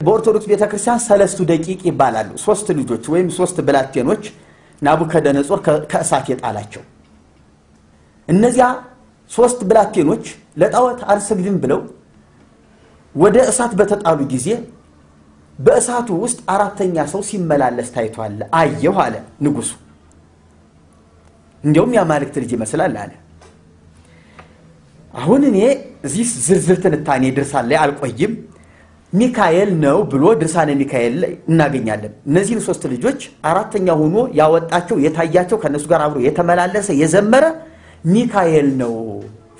በኦርቶዶክስ ቤተክርስቲያን ሰለስቱ ደቂቅ ይባላሉ። ሶስት ልጆች ወይም ሶስት ብላቴኖች ናቡከደነጾር ከእሳት የጣላቸው እነዚያ ሶስት ብላቴኖች ለጣዖት አልሰግድም ብለው ወደ እሳት በተጣሉ ጊዜ በእሳቱ ውስጥ አራተኛ ሰው ሲመላለስ ታይቷል አየሁ አለ ንጉሱ። እንደውም የአማልክት ልጅ ይመስላል አለ። አሁን እኔ እዚህ ዝርዝር ትንታኔ ድርሳን ላይ አልቆይም። ሚካኤል ነው ብሎ ድርሳነ ሚካኤል ላይ እናገኛለን። እነዚህን ሶስት ልጆች አራተኛ ሆኖ ያወጣቸው የታያቸው ከነሱ ጋር አብሮ የተመላለሰ የዘመረ ሚካኤል ነው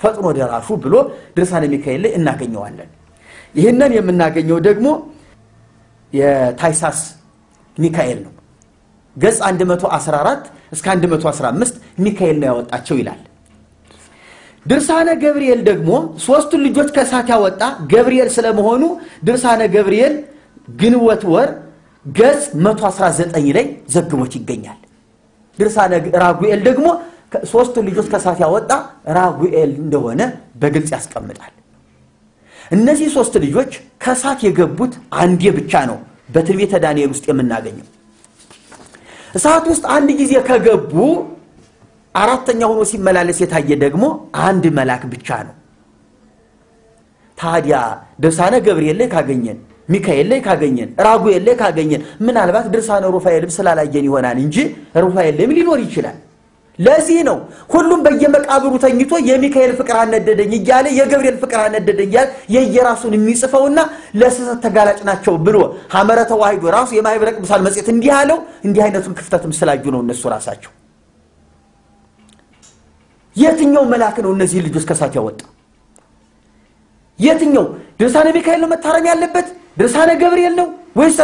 ፈጥኖ ደራሹ ብሎ ድርሳነ ሚካኤል ላይ እናገኘዋለን። ይህንን የምናገኘው ደግሞ የታይሳስ ሚካኤል ነው። ገጽ 114 እስከ 115 ሚካኤል ነው ያወጣቸው ይላል። ድርሳነ ገብርኤል ደግሞ ሶስቱን ልጆች ከእሳት ያወጣ ገብርኤል ስለመሆኑ ድርሳነ ገብርኤል ግንቦት ወር ገጽ 119 ላይ ዘግቦት ይገኛል። ድርሳነ ራጉኤል ደግሞ ሶስቱን ልጆች ከእሳት ያወጣ ራጉኤል እንደሆነ በግልጽ ያስቀምጣል። እነዚህ ሶስት ልጆች ከእሳት የገቡት አንዴ ብቻ ነው በትንቢተ ዳንኤል ውስጥ የምናገኘው። እሳት ውስጥ አንድ ጊዜ ከገቡ አራተኛ ሆኖ ሲመላለስ የታየ ደግሞ አንድ መልአክ ብቻ ነው። ታዲያ ድርሳነ ገብርኤል ላይ ካገኘን፣ ሚካኤል ላይ ካገኘን፣ ራጉኤል ላይ ካገኘን ምናልባት ድርሳነ ሩፋኤልም ስላላየን ይሆናል እንጂ ሩፋኤል ላይም ሊኖር ይችላል። ለዚህ ነው ሁሉም በየመቃብሩ ተኝቶ የሚካኤል ፍቅር አነደደኝ እያለ የገብርኤል ፍቅር አነደደኝ እያለ የየራሱን የሚጽፈውና ለስህተት ተጋላጭ ናቸው ብሎ ሐመረ ተዋሕዶ ራሱ የማኅበረ ቅዱሳን መጽሔት እንዲህ አለው። እንዲህ አይነቱን ክፍተትም ስላዩ ነው እነሱ ራሳቸው። የትኛው መልአክ ነው እነዚህ ልጆች ከእሳት ያወጣ? የትኛው ድርሳነ ሚካኤል ነው መታረም ያለበት? ድርሳነ ገብርኤል ነው ወይስ